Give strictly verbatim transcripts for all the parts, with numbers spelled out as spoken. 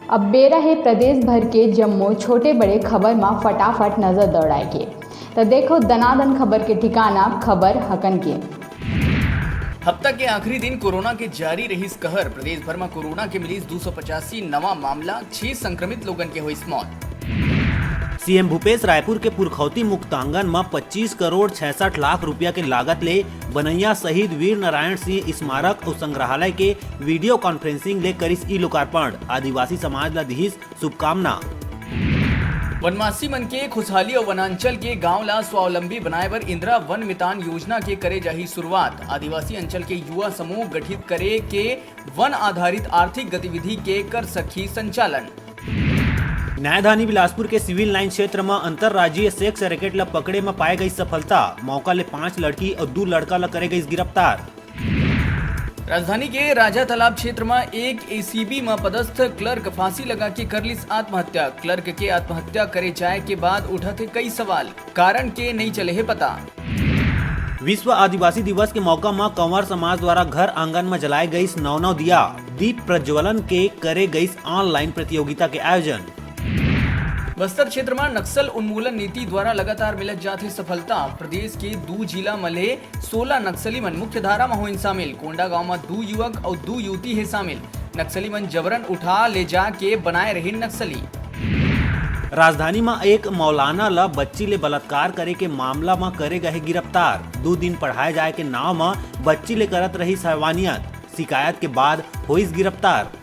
अब बेरा हे प्रदेश भर के जम्मो छोटे बड़े खबर म फटाफट नजर दौड़ाए के। त देखो दनादन खबर के ठिकाना, खबर हकन के। हफ्ता के आखिरी दिन कोरोना के जारी रहिस कहर। प्रदेश भर म कोरोना के मिलिस दू सौ पचासी नवा मामला, छह संक्रमित लोगन के होइस मौत। सीएम भूपेश रायपुर के पुरखौती मुक्तांगन म पच्चीस करोड़ छियासठ लाख रुपया के लागत ले बनैया शहीद वीर नारायण सिंह स्मारक अउ संग्रहालय के वीडियो कॉन्फ्रेंसिंग ले करिस ई लोकार्पण। आदिवासी समाज ल दिहिस शुभकामना। वनवासी मन के खुशहाली अउ वनांचल के गांव ला स्वावलंबी बनाए बर इंदिरा वन मितान योजना के करे जाही शुरुआत। आदिवासी अंचल के युवा समूह गठित करे के वन आधारित आर्थिक गतिविधि के कर सकही संचालन। न्यायधानी बिलासपुर के सिविल लाइन क्षेत्र म अंतर्राज्यीय सेक्स रैकेट ल पकड़े म पाए गई सफलता। मौका ले पांच लड़की अउ दू लड़का ल करे गई गिरफ्तार। राजधानी के राजा तालाब क्षेत्र म एक एसीबी म पदस्थ क्लर्क फांसी लगा के कर लिस आत्महत्या। क्लर्क के आत्महत्या करे जाए के बाद उठत हे कई सवाल, कारण के नई चले हे पता। विश्व आदिवासी दिवस के मौका म कंवर समाज द्वारा घर आंगन म जलाए गईस नौ नौ दिया। दीप प्रज्वलन के करे गईस ऑनलाइन प्रतियोगिता के आयोजन। बस्तर क्षेत्र म नक्सल उन्मूलन नीति द्वारा लगातार मिलत जात हे सफलता। प्रदेश के दू जिला म ले सोलह नक्सली मन मुख्य धारा म होइन शामिल। कोंडागांव म दू युवक अउ दू युवती हे शामिल। नक्सली मन जबरन उठा ले जाके बनाए रहिन नक्सली। राजधानी म एक मौलाना ल बच्ची ले बलात्कार करे के मामला म करे गए गिरफ्तार। दू दिन पढ़ाए जाए के नाव म बच्ची ले करत रहिस हैवानियत। शिकायत के बाद होइस गिरफ्तार।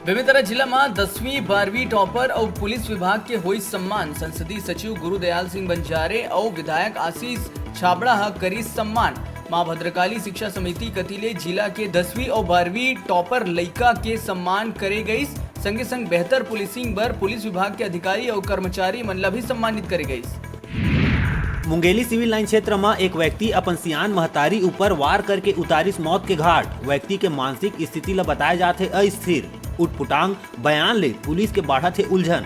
बेमेतरा जिला म दसवीं बारहवीं टॉपर अउ पुलिस विभाग के होइस सम्मान। संसदीय सचिव गुरुदयाल सिंह बंजारे अउ विधायक आशीष छाबड़ा ह करिस सम्मान। मां भद्रकाली शिक्षा समिति कति ले जिला के दसवीं अउ बारहवीं टॉपर लइका के सम्मान करे गइस। संगे संग बेहतर पुलिसिंग बर पुलिस विभाग के अधिकारी अउ कर्मचारी मन ला भी सम्मानित करे गइस। मुंगेली सिविल लाइन क्षेत्र म एक व्यक्ति अपन सियान महतारी ऊपर वार करके उतारिस मौत के घाट। व्यक्ति के मानसिक स्थिति ल बताए जात हे अस्थिर। उटपुटांग बयान ले पुलिस के बाढ़त हे उलझन।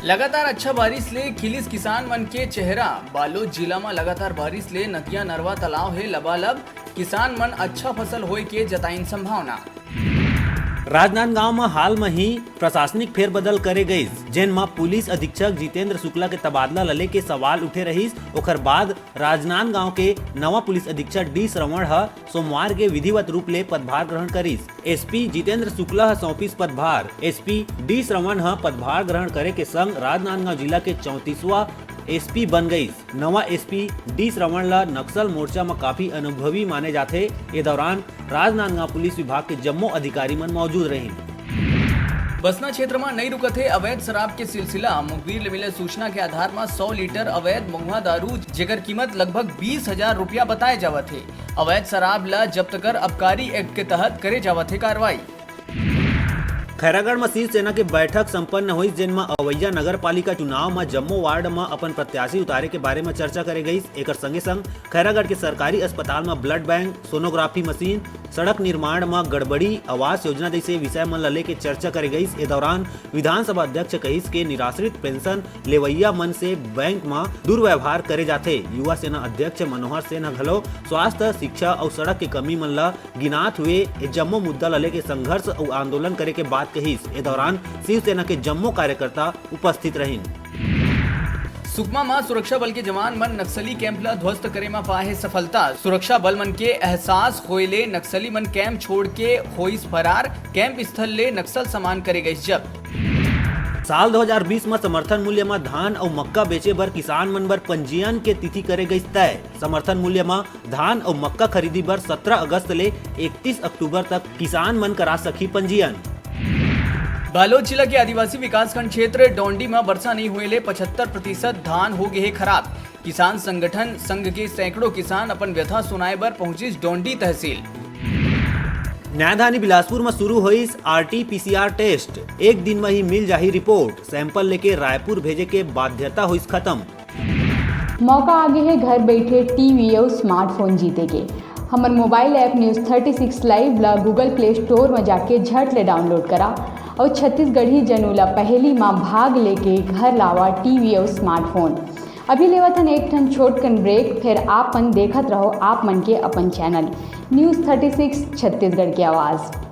लगातार अच्छा बारिश ले खिलिस किसान मन के चेहरा। बालोद जिला म लगातार बारिश ले नदिया, नरवा, तालाब हे लबालब। किसान मन अच्छा फसल होए के जताइन संभावना। राजनांदगांव म हाल म ही प्रशासनिक फेरबदल करे गइस, जेन म पुलिस अधीक्षक जितेंद्र शुक्ला के तबादला ल लेके सवाल उठे रहिस। ओखर बाद राजनांदगांव के नवा पुलिस अधीक्षक डी श्रवण ह सोमवार के विधिवत रूप ले पदभार ग्रहण करिस। एसपी जितेंद्र शुक्ला ह सौंपिस पदभार। एसपी डी श्रवण ह पदभार ग्रहण करे के संग राजनांदगांव जिला के चौंतीसवां एसपी बन गइस। नवा एसपी डी श्रवण ल नक्सल मोर्चा म काफी अनुभवी माने जाथे। ए दौरान राजनांदगांव पुलिस विभाग के जम्मो अधिकारी मन मौजूद रहिन। बसना क्षेत्र म नई रुकत हे अवैध शराब के सिलसिला। मुखबिर ले मिले सूचना के आधार म सौ लीटर अवैध महुआ दारू, जेकर कीमत लगभग बीस हजार रुपया बताए जावत हे। अवैध शराब ल जब्त कर आबकारी एक्ट के तहत करे जावत हे कार्रवाई। खैरागढ़ म शिवसेना के बैठक संपन्न होइस, जेन म अवइया नगर पालिका चुनाव म जम्मो वार्ड म अपन प्रत्याशी उतारे के बारे म चर्चा करे गइस। एकर संगे संग खैरागढ़ के सरकारी अस्पताल म ब्लड बैंक, सोनोग्राफी मशीन, सड़क निर्माण म गड़बड़ी, आवास योजना जइसे विषय मन ल लेके चर्चा करे गइस। ए दौरान विधानसभा अध्यक्ष कहिस के निराश्रित पेंशन लेवइया मन से बैंक म दुर्व्यवहार करे जाथे। युवा सेना अध्यक्ष मनोहर सेन ह घलो स्वास्थ्य, शिक्षा अउ सड़क के कमी मन ल गिनात हुए ए जम्मो मुद्दा ल लेके संघर्ष अउ आंदोलन करे के बात कहिस। ए दौरान शिवसेना के जम्मो कार्यकर्ता उपस्थित रहिन। सुकमा म सुरक्षा बल के जवान मन नक्सली कैंप ल ध्वस्त करे म पाए हे सफलता। सुरक्षा बल मन के एहसास होए ले नक्सली मन कैंप छोड़ के होइस फरार। कैंप स्थल ले नक्सल सामान करे गइस जब्त। साल दो हज़ार बीस म समर्थन मूल्य म धान अउ मक्का बेचे बर किसान मन बर पंजीयन के तिथि करे गइस तय। समर्थन मूल्य म धान अउ मक्का खरीदी बर सत्रह अगस्त ले इकतीस अक्टूबर तक किसान मन करा सकही पंजीयन। बालोद जिला के आदिवासी विकासखंड क्षेत्र डोंडी म वर्षा नइ होए ले पचहत्तर प्रतिशत धान हो गे हे खराब। किसान संगठन संघ के सैकड़ों किसान अपन व्यथा सुनाए बर पहुंचिस डोंडी तहसील। न्यायधानी बिलासपुर म शुरू होइस आरटीपीसीआर टेस्ट। एक दिन म ही मिल जाही रिपोर्ट। सैंपल लेके रायपुर भेजे के बाध्यता होइस खत्म। मौका आगे हे घर बइठे टीवी अउ स्मार्टफोन जीते के। हमर mobile app news thirty six live ल Google Play Store म जाके झट ले डाउनलोड करा अउ छत्तीसगढ़ी जनू ल पहेली म भाग लेके घर लावा टीवी अउ स्मार्टफोन। अभी लेवत हन एक ठन छोटकन ब्रेक, फेर आप मन देखत रहो आप मन के अपन channel news thirty six Chhattisgarh के आवाज़।